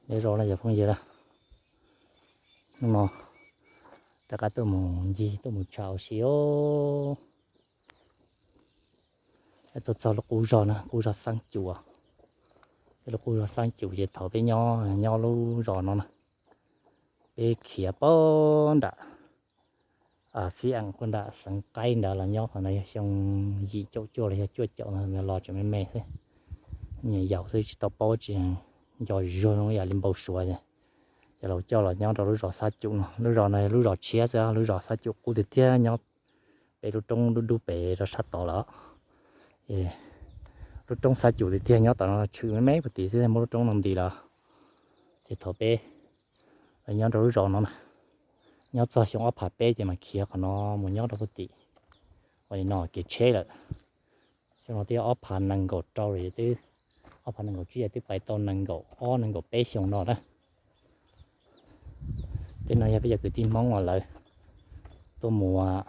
Nyob zoo na cov phooj ywg na, hnub no rov qab tuaj mus ncig tuaj mus tsham ua si os. Tuaj txog lub qub zos na, qub zos Xeeb Cum. Peb lub qub zos Xeeb Cum ces thaum peb nyob nyob lub zos no na, peb khiav puag nram Fib Eem puag nram Xeev Qaib ntawd los nyob qhov no yog xyoo yim caum cuaj los yog cuaj caum no los tseem me me xwb. Nyuam yaus xwb tsis tau paub tsis nco zuag zoo yam li npau suav. Ces laus coj los nyob rau lub zos Xab Cum no, lub zos no lub zos tshiab xwb, lub zos Xab Cum qub tiag tiag nyob pem lub roob dub dub pem rau sab tod lawm. Lub roob Xab Cum tiag tiag nyob tom no tshwm me me puag tim xwb muab lub roob no nti lawm. Ces thaum peb los nyob rau lub zos no na, nyob txog xyoo ob phav peb ces mas khiav qhov no mus nyob rau puag tim uas li no kev tsheb lawm. Xyoo no twb yog ob phav nees nkaum rau lawm, twb ob phav nees nkaum tsib ces twb pais tau nees nkaum ob nees nkaum peb xyoo no na. Tej no yog peb cov kwv tij Hmoob uas lawv tuaj mus,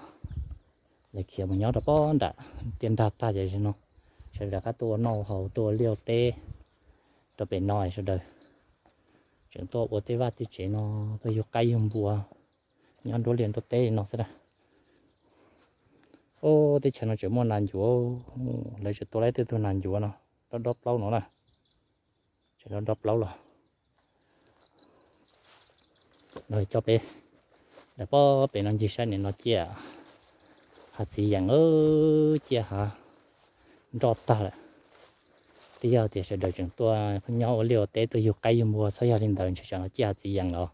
lawv khiav mus nyob rau puag nram tiaj nrag tag ces no sawv daws rov qab tuaj ua noj ua haus tuaj ua liaj ua teb rau pem no sawv daws tseem tuaj ua tej vaj tej tsev no, tuaj yug qaib yug npua nyob nruab liaj nruab teb no xwb na. Ub, teb chaws no tseem muaj nas ncuav, lawv tseem tua tau tej tug nas ncuav no dob dob plaub no na. Tseem dob dob plaub los no coj peb, lawv pob pem no ncig saib nim no ciaj hav txiv yeem, ciaj hav nroj tag lawm. Twb yog tias sawv daws tseem tuaj nyob ua liaj ua teb tuaj yug qaib yug npua, txhob yog li ntawd ntshe tsam no ciaj hav txiv yeem los.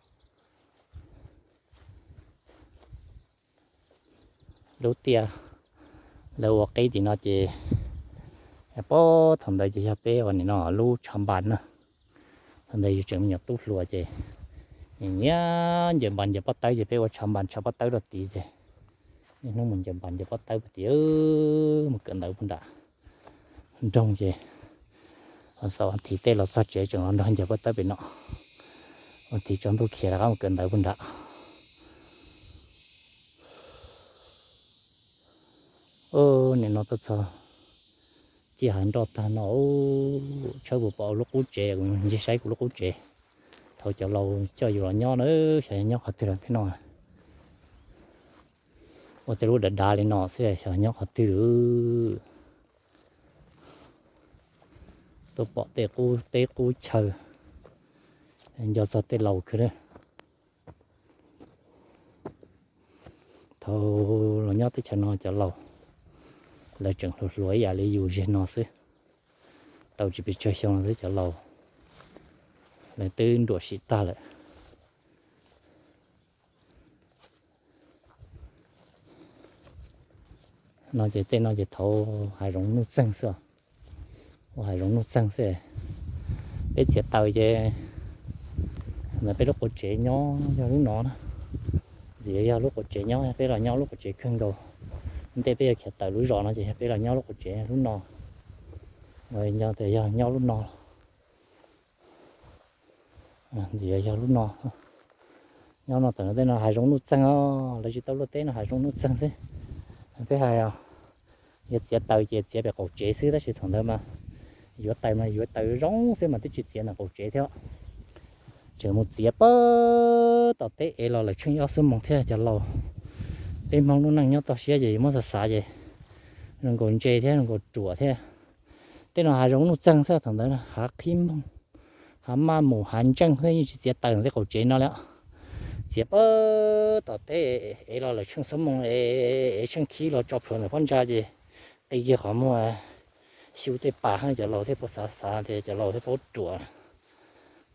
Lub tiaj lawv ua qib tim no ces pob thaum ntawd ces yog peb ua nim no lub tshav npas na. Thaum ntawd yus tseem me nyuam tub hluas ces nyiam nyiam ncaws npas ncaws pob tawb ces peb ua tshav npas tshav pob tawb rau tid ces niaj hnub mus ncaws npas ncaws pob tawb puag tid, mus kawm ntawv puag nram nroog ces xaus thiv tej los txog tsev tseem los nrog ncaws pob tawb pem no, ua thiv tsaus ntuj khiav rov qab mus kawm ntawv puag nram. Nim no tuaj txog ciaj hav nroj tag no, tshawb puas pom lub qub tsev, kuv ncig saib kuv lub qub tsev. Thaum cov laus coj yus los nyob na, xyov nyob qhov twg lawm thiab no. Ua tej lub dav dav li no xwb xyov nyob qhov twg. Tuaj pom tej qub teb qub chaw, nco txog tej laus khwv. Thaum los nyob teb chaws no cov laus lawv tseem hluas hluas ib yam li yus zeg no xwb, tau tsis pes tsawg xyoo xwb cov laus lawv twb nruam sim tag lawm. No ces tej no ces thaum hav zoov nuj txeeg xwb, ua hav zoov nuj txeeg xwb. Peb txiav taws ces ntawm peb lub qub tsev nyob yog lub no na. Ntxiv yog lub qub tsev nyob, peb los nyob lub qub tsev kawg nkaus. Ntej peb yuav khiav tawm lub zos no ces yog peb los nyob lub qub tsev lub no. Nco tias yog nyob lub no. Ntxiv yog lub no. Nyob no tawm tej no hav zoov nuj txeeg os, lawv tsis tau luaj teb no hav zoov nuj txeeg xwb. Peb hais yog txiav taws ces txiav pem qaum tsev xwb tab sis thaum ntawd mas yuav taws mas yuav taws zoo xwb mas twb tsis txiav ntawm qaum tsev thiab. Tseem mus txiav puag tom teb ev los lawm tsheej ob xuab moos thiab cov laus. Peb Hmoob lub neej nyob toj siab ces muab xav xav ces zoo nkaus ntse thiab zoo nkaus ruam thiab. Tej no hav zoov nuj txeeg xwb thaum ntawd, hav qhib moog, hav maj mus hav ntseej xwb, yeej tsis txiav taws tej qaum tsev no li. Txiav puag tom teb ev los lawm tsheej xuab moos, ev tsheej khib los tso plhuav ntawm phab ntsa ces qi kiag qhov muag xyu tej pas, cov laus thiaj paub xav xav tias cov laus thiaj paub ruam.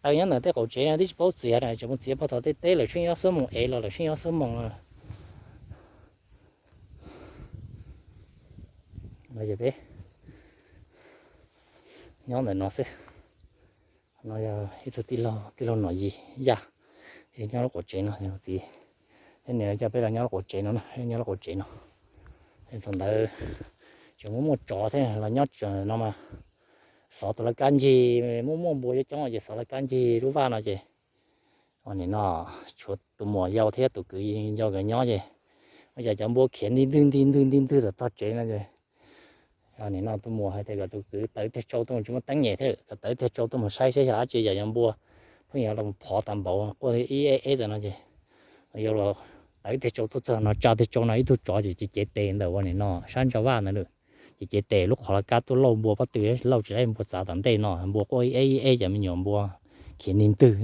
Taws nyob ntawm tej qaum tsev no twb tsis paub txiav na, tseem mus txiav puag tom tej teb lawm tsheej ob xuab moos, ev los lawm tsheej ob xuab moos. No ces peb nyob ntawm no xwb. No yog ib tug tij laug, tij laug Nom Yis Yaj, nyob lub qub tsev no, txiv thiab niam coj peb los nyob lub qub tsev no na, nyob lub qub tsev no. Thaum ntawd tseem muaj muaj tsov thiab los nyob no mas xov tus laj kab ncig, muaj muaj npua coob coob ces xov laj kab ncig lub vaj no ces nim no tshuav tus muam yau thiab tus kwv yau nkawd nyob ces ua cas cov npua khiav nti ntwg nti ntwg nti ntwg tom tog tsev no ces nim no tus muam hais tias kom tus kwv tawv teg tsau tuaj mus, tsis muaj teeb nyem thiab, kom tawv teg tsau tuaj mus saib saib yog dab tsi, yog npua pheej yuav los phov tas npaum quaj ib eb eb tas no ces yuav los tawm ib teg tsau tuaj txog no, tsa teg tsau no ib tug tsov ces cev tes ntawm ua nim no sab ntsa vaj ntawd lawm. Ces cev tes lub qhov laj kab tuaj lauj npua pob tw, lauj tsis laib npua txav tom ntej no, npua quaj ib eb ib eb ces me nyuam npua khiav nig ntwg.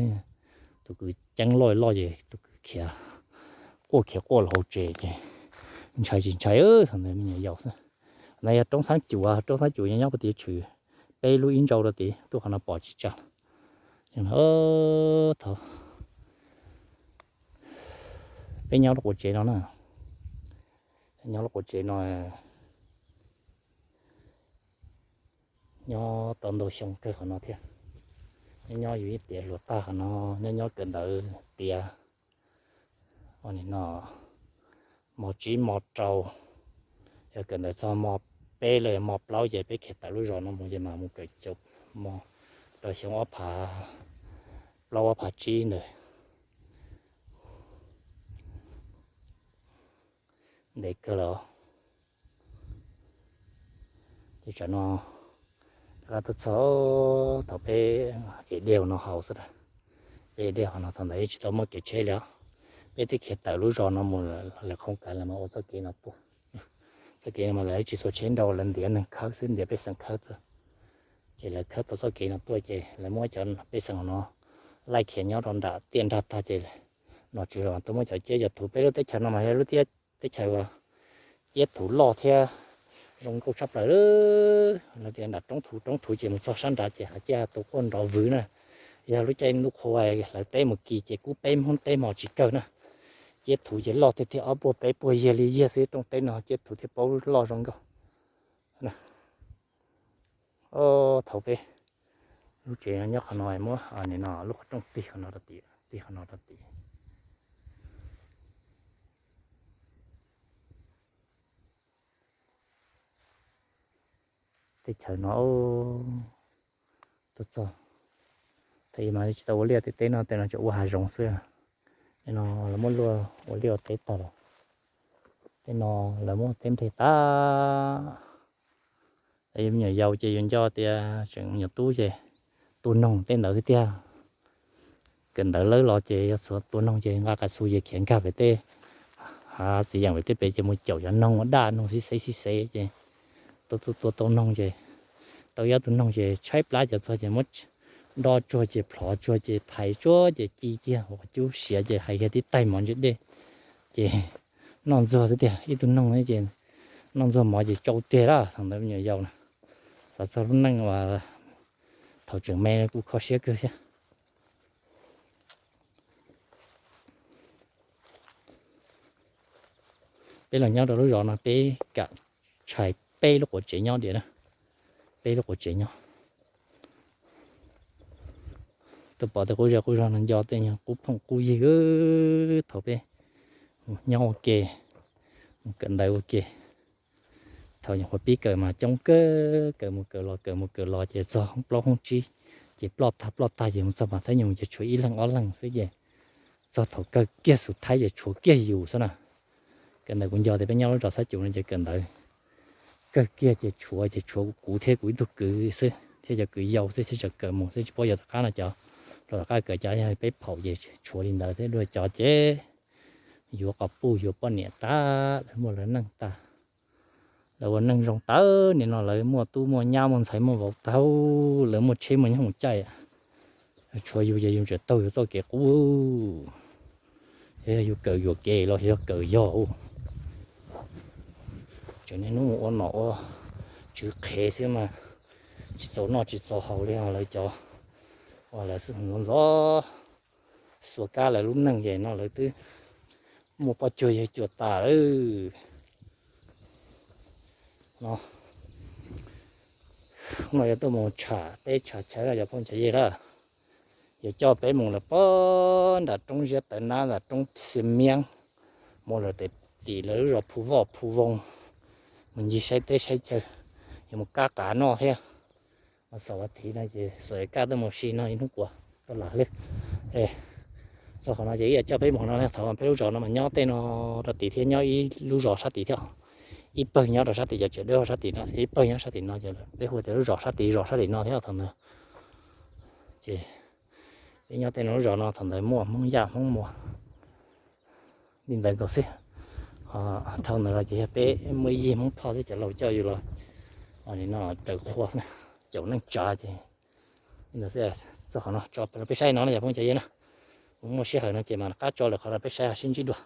Tus kwv ceeb loj loj ces tus kwv khiav quaj khiav quaj los hauv tsev ces ntshai tsis ntshai, thaum ntawd me nyuam yaus xwb. Ntawd yog roob Xab Cum, roob Xab Cum nyob puag tim tshwm peb lub ib ntsau rau tid, tuaj qhov no pom tsis tsa. Thaum peb nyob lub quav tsev no na, nyob lub quav tsev no nyob tau ntau xyoo kawg qhov no thiab. Nyob nyob yus ib tiav hluas tag qhov no, nyob nyob kawm ntawv tiav, ua nim no mos tsib mos rau, yog kawm ntawv txog mos peb los yog mos plaub ces peb khiav tawm lub zos no mus ces mam mus kawm caum mos rau xyoo ob phav plaub ob phav tsib ntawd. Ntev kawg los ces tsam no rov qab tuaj txog thaum peb ev dej no haus xwb. Peb ev dej haus no thaum ntawd yeej tsis tau muaj kev tsheb li os. Peb twb khiav tawm lub zos no mus lawv qhov kav lawv mas ua txoj kev no tuaj. Txoj kev no mas lawv tsis txhua tsheb nrau, lawv ntiav neeg khawb xwb, ntiav pej xeem khawb xwb. Ces lawv khawb tau txoj kev no tuaj ces lawv muab cov pej xeem no laij khiav nyob rau nram tiaj nrag tag ces nom tswv los tuaj muab cov ciab cov thuv. Peb lub teb chaws no mas yog lub teb chaws uas ciab thuv loj thiab zoo nkauj tshaj plaws. Lawv tias nram roob thuv, roob thuv ces mus txog sab nrad ces hav ciaj tus quaj nrov vwv na. Yog lub caij ntuj qhua hlawv teb mus kis ces kub peb hnub teb hmo tsis kawg na. Ciab thuv ces loj tiag tiag, ob puag peb puag yag li yag xwb rooj teb no, ciab thuv thiaj paub loj zoo nkauj. Thaum peb lub tsev no nyob qhov no, muab nim no lub qhov rooj tig qhov no rau tim, tig qhov no rau tim. Teb chaws no tuaj txog, thaum ub mas tsis tau ua liaj, tej teb no tej no tsuas ua hav zoov xwb. Tej no lawv muab luaj ua liaj ua teb tag lawm. Tej no lawv muab teb nplej tag. Me nyuam yaus ces yus nco tias tseem me nyuam tub ces tua noog tej ntawd xwb tiag. Kawm ntawv lawm los ces yog txhua tua noog ces nqa qas xu ces khiav nkag pem tej hav txiv yeem pem tej pem ces mus caum cov noog ua daj, noog xib xeb xib xeb ces tua tua tua tau noog ces tau ib ob tug noog ces tshaib plab cov txog ces muab nro tsuag ces plhov tsuag ces thaiv tsuag ces ci kiag ua cub siav ces hais kiag tib taig mov ntse dej ces noj ntxuag xwb tiag. Ib tug noog ces noj ntxuag mov ces tsau tiag lawm. Thaum ntawd me nyuam yaus na, xav txog lub neej uas thaum tseem me kuj kho siab kawg thiab. Peb los nyob rau lub zos no peb kam tshais peb lub quav tsev nyob diam na, peb lub quav tsev nyob. Tuaj pom tej qub zej qub zog no nco tej nyuag qub phooj qub ywg thaum peb mus nyob ua ke, mus kawm ntawv ua ke. Thaum nyuam qhuav pib kawm mas coob kawg, kawm mus kawm los kawm mus kawm los ces txog hoob plaub hoob tsib ces ploj tag ploj tag ces mus txog mas thab nyuj ces tshuav ib leeg ob leeg xwb ces txog thaum kawg kiag xus thaib ces tshuav kiag yus xwb na. Kawm ntawv kuv nco tias peb nyob lub zos Xab Cum no ces kawm ntawv kawg kiag ces tshuav ces tshuav kuv thiab kuv ib tug kwv xwb thiab cov kwv yau xwb thiab tseem kawm mus xwb tsis paub yog tom qab no cov, rau tom qab kawm cov yog peb phaum ces tshuav li ntawd thiab dua cov ces yuav qos puj yuav poj niam tag, lawv muaj lawv neej tag. Lawv ua neej zoo tawv nim no, lawv muaj tub muaj nyab muaj ntxhais muaj vauv tag, lawv muaj tsheb muaj nyob mus caij. Tshuav yus ces yus tseem taug yus txoj kev qub. Yog yus kawm yuam kev los yog kawm yog. Tseem niaj hnub mus ua nom ua tswv qhev xwb mas tsis txaus noj tsis txaus haus li lawv cov uas lawv ntxov ntxov xuas kab lawv lub neej ces no lawv twb muaj poj cuag yawg cuag tas lawm. No, no yuav tuaj mus tsham teb tsham chaw cov phooj cov ywg lawm. Yuav coj peb mus lawm puag nram roob Ziab Tawv Nab nram roob Xia Miab, mus lawm tim lawv lub zos Phu Voj Phu Voo, mus ncig saib teb saib chaw, yuav mus kab qav noj thiab. Mas xaum vas thiv no ces xaum kaj tuaj mus si no ib hnub puas tau lam lwj. Txog qhov no ces ib yam coj peb mus no, thaum peb lub zos no mas nyob tej no rau tid thiab nyob ib lub zos sab tid thiab. Ib pawg nyob rau sab tid cov tsev dawb sab tid no, ib pawg nyob sab tid no ces peb hu tias lub zos sab tid, zos sab tid no thiab thaum ntawd. Ces Peb nyob tej no lub zos no thaum ntawd muaj Hmoob Yaj Hmoob Muas li ntawd nkaus xwb. Dhau ntawd los ces yog peb muaj ib yig Hmoob Thoj thiab cov laus coj yus los raws qhua caum neej tsa ces li ntawd xwb. Txog qhov no tso rau peb saib no na yog phooj cov yawg na. Kuv muaj sij hawm no ces mam rov qab tso lawm qhov rau peb saib, sib ntsib dua.